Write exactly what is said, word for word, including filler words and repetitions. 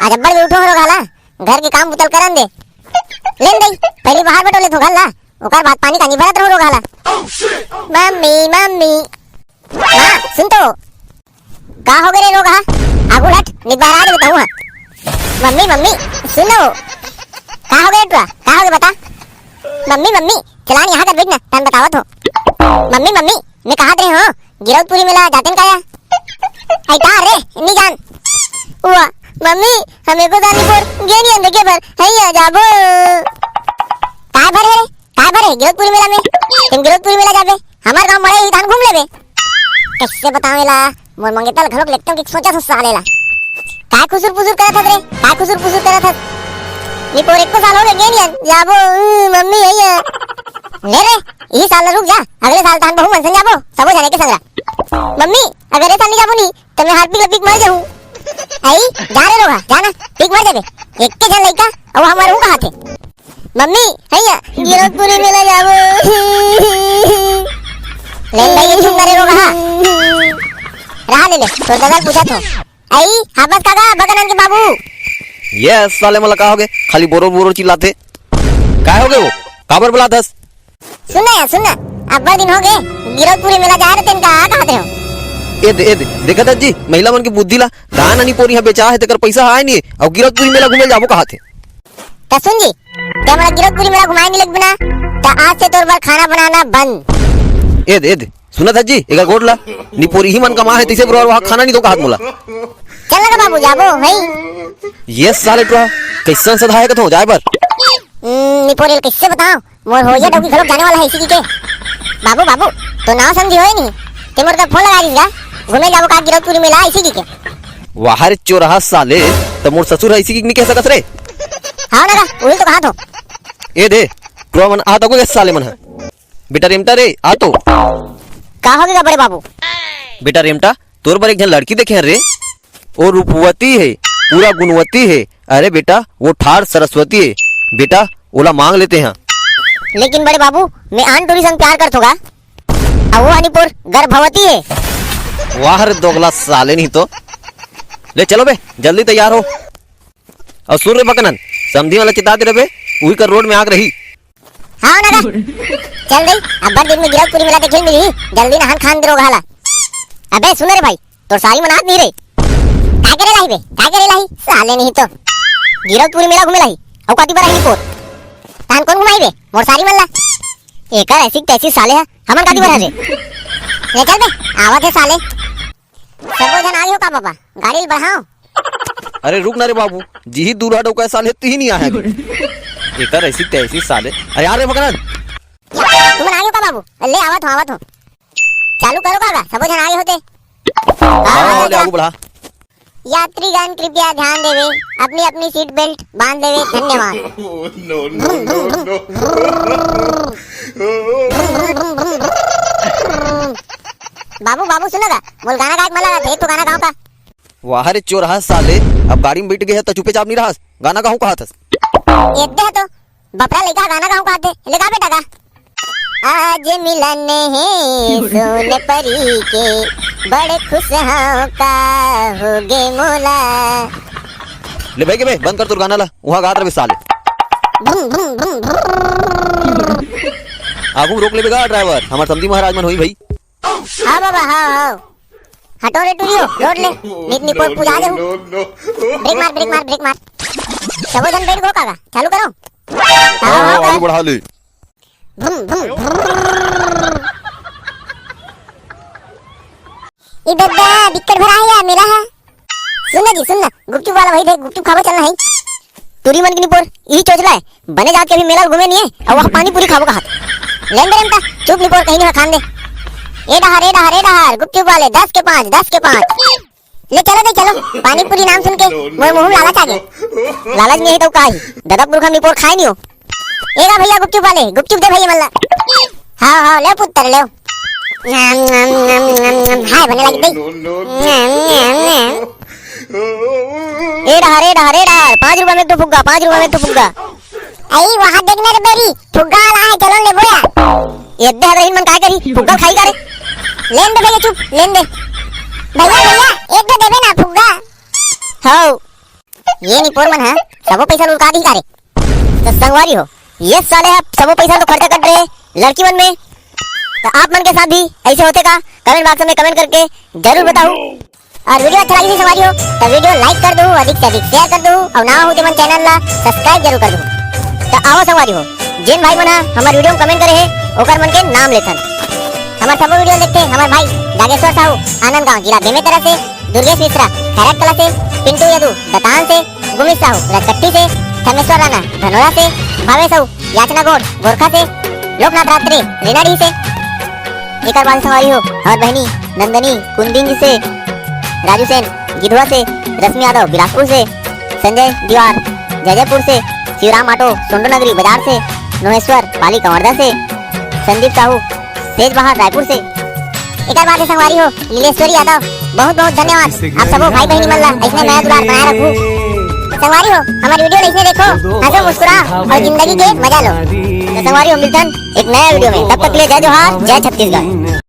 आज अब्बड़ बेउठो हो रोगहा ला, घर के काम बुता ल करन दे। लेन दई, पहिली बाहर बटोर लेथों घर ला, ओकर बाद पानी कानी भरत रहूं रोगहा ला। Mummy, mummy. माँ, सुन तो। का होगे रे रोगहा? आगू हट, नित बाहर आ जाबे तहूं हा। मम्मी, मम्मी, सुन ना वो। का होगे रे टुरा? का होगे बता? मम्मी, मम्मी, चला न यहाँ कर बैठ ना, तन बतावत हों। मम्मी, मम्मी, मैं कहात रहेंव, गिरौदपुरी मेला जातेन का या? अई का रे, नी जान। उआ, मम्मी, हम एको साल निपोर गे नी हन देखे बर, हइया जाबो। काय बर हे रे? काय बर हे गिरौदपुरी मेला में? तेन गिरौदपुरी मेला जाबे, हमर गांव मड़ई हे, तहान घूम लेबे। कइसे बतावं एला, मोर मंगेतर ल घलोक लेगतेंव कि सोचत हों साले ला। काय खुसुर पुसुर करत हस रे? काय खुसुर पुसुर करत हस? निपोर एको साल होगे गे नी हन, जाबो, उ, मम्मी हइया। ले रे, इही साल ला रुक जा, अगले साल तहान बहू मन संग जाबो, सबो झन एके संग रा। मम्मी, अगर ए साल नी जाबो नी, त मैं हारपिक लपिक मर जाहूं। अई, जा रे रोगहा, जा ना, पिक मर जाबे। एके झन लइका, अउ हमर हूं कहाथे। मम्मी, हइया, गिरौदपुरी मेला जाबो। लेन दई, चुप ना रे रोगहा। रहा ले ले, तोर ददा ल पूछत हों। अई, हां बस काका, बकनन के बाबू। ये साले मन ला का होगे, खाली बोरोर बोरोर चिल्लाथे। काय होगे वो? काबर बलात हस? सुन ना यार, सुन ना, अब्बड़ दिन होगे, गिरौदपुरी मेला जाय रहितेन का, कहात रहेंव। ए दे, ए दे, देखत हस जी, महिला मन के बुद्धि ला, धान अनी पोरी हा बेचा हे, तेकर पइसा आय नी, अउ गिरौदपुरी मेला घूमे ल जाबो कहाथे। त सुन जी, ते मोला गिरौदपुरी मेला घुमाय नी लेगबे ना, त आज से तोर बर खाना बनाना बंद। ए दे, ए दे, सुनत हस जी, एकर गोठ ला, निपोर इही मन कमाय हे, तइसे बरोबर वहां खाना नी दो कहात मोला। चल ना गा बाबू, जाबो, हई। ये साले टुरा, कइसन सधाय कथों जाय बर? हम्म, निपोर ल कइसे बतावं, मोर होइया डौकी घलोक जाने वाला हे अइसे कहिके। बाबू, बाबू, तोर नांव समझी होय नी, ते मोर कर फोन लगा दिस गा, घूमे जाबो का गिरौदपुरी मेला अइसे कहिके। वाह रे चोरहा साले, त मोर ससुर हे अइसे कहिके नी कह सकस रे। हां ना गा, उही तो कहाथों। ए दे, टुरा मन आ तको ये साले मन ह। बेटा रेमटा रे, आ तो। का होगे गा बड़े बाबू? बेटा रेमटा, तोर बर एक झन लड़की देखे हन रे। ओ रूपवती हे, पूरा गुणवती हे। अरे बेटा, वो ठाढ़ सरस्वती हे। बेटा, ओला मांग लेते हैं। लेकिन बड़े बाबू, मैं आन टूरी संग प्यार करथों गा। अउ वो हनी पोर गर्भवती हे। वाह रे दोगला साले नहीं तो। ले चलो बे, जल्दी तैयार हो। अउ सुन रे बकनन, समधी वाला चिता दे रहे बे, उही कर रोड में आग रही। हां ना गा। चल दई, अब्बड़ दिन में गिरौदपुरी मेला देखे ल मिलही, जल्दी नहान खान दे रोगहा ला। अबे सुन रे भाई, तोर सारी मन आत नहीं रे। काय करे लाही बे? काय करे लाही? साले नहीं तो। गिरौदपुरी मेला घूमे लाही। अउ कति बर आही पोर? तहान कोन घुमाही बे? मोर सारी मन ला। एकर ऐसी तैसी साले ह, हमन कति बर हरे? ले चल बे, आवत हे साले। सबो झन आ गे हो का बाबा? गाड़ी ल बढ़ाओ। अरे रुक ना रे बाबू, जिही दूल्हा डौका साले तिही नहीं आया अभी। एकर ऐसी तैसी साले। अरे यार रे मकरंद। तुमन आ गे हो का बाबू? ले आवत हो, आवत हो। चालू करो काका, सबो झन आ गे होते। हाँ, हाँ, हाँ, ले चला। आगू बढ़ा। यात्रीगण कृपया ध्यान देवे, अपनी अपनी सीट बेल्ट बांध लेवे। धन्यवाद। बाबू, बाबू, सुनो गा, मोल गाना गायक मला थे, एक तो गाना गाओ का। वाह रे चोरहा साले, अब गाड़ी में बैठ गए है तो चुपे चाप नहीं रहा, गाना गाऊं कहा था। ये दे तो, बपरा लइका गाना गाऊं कहा थे, ले गा बेटा गा। आज मिलन हे सोन परी के, बड़े खुश हंव का होगे मोला। ले भाई के बे, बंद कर तोर गाना ला, वहां गात रहे साले। भुम, भुम, भुम, भुम। आगू में रोक लेबे गा ड्राइवर, हमार समधी महाराज मन होई भाई। हाँ बाबा, हाँ, हाँ। हटो रे टूरियो, रोड ले। नित निपोर पूजा दे हूँ। ब्रेक मार, ब्रेक मार, ब्रेक मार। सबो झन बैठ गो काका, चालू करो। हाँ, हाँ, हाँ, हाँ, आगे बढ़ा ले। भुम, भुम, भुम। ई दद्दा, बिक्कट भरा है यार, मेला है। सुन ना जी, सुन ना, गुपचुप वाला भाई देख, गुपचुप खाबो चलना है। टूरी मन के निपोर, ई चोचला है। बने जात के अभी मेला घूमे नहीं है, और वह पानी पूरी खाबो कहा। लेन दे रेमटा, चुप निपोर, कहीं नहीं खान दे। ए डहार, ए डहार, ए डहार, गुपचुप वाले, दस के पाँच, दस के पाँच। ले चलो दे, चलो, पानी पूरी नाम सुन के मोर मुंह में लालच आ गए। लालच नहीं है तो का ही, ददक पुरखा निपोर खाए नहीं हो। ए गा भैया गुपचुप वाले, गुपचुप दे भैया मल्ला। हाँ, हाँ, ले पुत्र, ले। नम, नम, नम, नम, नम, हाय बने लग गई। नम, नम, नम। ए डहार, ए डहार, ए डहार, पाँच रुपया में एक ठो फुग्गा, पाँच रुपया में एक ठो फुग्गा। आई वहाँ देखना रे बेरी, फुग्गा वाला है, चलो ले बोया। ये दे हदरहीन मन काय करी, फुग्गा खाई का रे। लेन दे भैया, चुप, लेन दे। भैया, भैया, एक ठो देबे ना फुग्गा। हाउ। ये निपोर मन ह सबो पैसा ल उड़का दिही का रे? त संगवारी हो, ये साले ह सबो पैसा तो खर्चा कर रहे लड़की मन में। त आप मन के साथ भी ऐसे होथे का? कमेंट बॉक्स में कमेंट करके जरूर बताहू। और वीडियो अच्छा लगी संगवारी हो, त वीडियो लाइक कर दू, अधिक से अधिक शेयर कर दू, और ना हो जेमन चैनल ला सब्सक्राइब जरूर कर दू। त आओ संगवारी हो, जेन भाई मन ह हमर वीडियो में कमेंट करे हे, ओकर मन के नाम लेथन। हमर सबो वीडियो देखथे हमर भाई जागेश्वर साहू, आनंदगांव, जिला बेमेतरा से, दुर्गेश मिश्रा, खैराट कला से, पिंटू यदु, दतान से, गुमित साहू, रजकट्टी से, थमेश्वर राणा, धनोरा से, भावेश साहू, याचना गोंड, गोरखा से, लोकनाथ रात्रे, रेनाडी से। एकर बाद संगवारी हो, हमर बहिनी नंदनी कुंदिंज से, राजू सेन गिधवा से, रश्मि यादव बिलासपुर से, संजय दीवार जयजयपुर से, शिवराम आटो सोंडो नगरी बाजार से, नोहेश्वर पाली कवर्धा से, संदीप साहू सेज बहार रायपुर से। एकर बाद हे संगवारी हो, लीलेश्वरी यादव, बहुत बहुत धन्यवाद। आप सबो भाई बहिनी मन ला ऐसने मया दुलार बनाए रखू। संगवारी हो, हमर वीडियो ला ऐसने देखो, हंसो मुस्कुराओ और जिंदगी के मजा लो। त संगवारी हो, मिलथन एक नया वीडियो में, तब तक के लिए जय जोहार, जय छत्तीसगढ़।